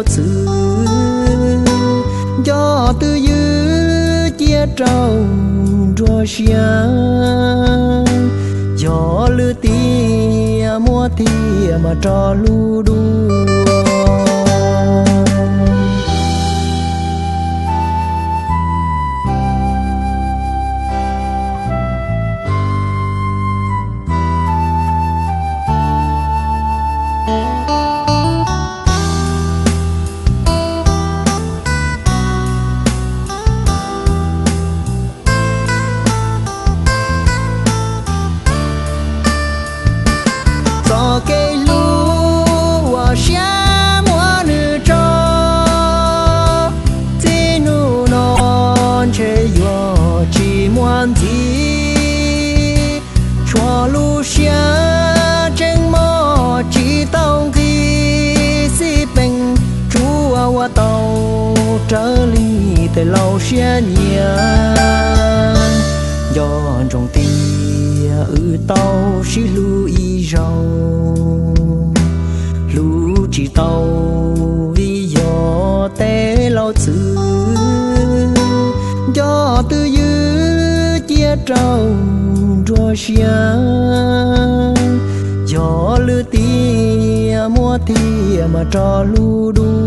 txwv, nco twb ywm cia rau nruab siab, yog lwm tiam muab thiaj mas rov lub dua. Txoj kev hlub uas siab muab nws tso, txij hnub no ntshe yuav tsis muaj ntxiv. Tshuav lub siab tseeb mog tsis tau nqi, xij peem tsuas ua tau raws li tej laus siab nyiam. Nco ntsoov tias wb tau sib hlub ib zaug, hlub tsis tau vim yog tej laus txwv, nco twb ywm cia rau nruab siab, yog lwm tiam muab thiaj mas rov lub dua.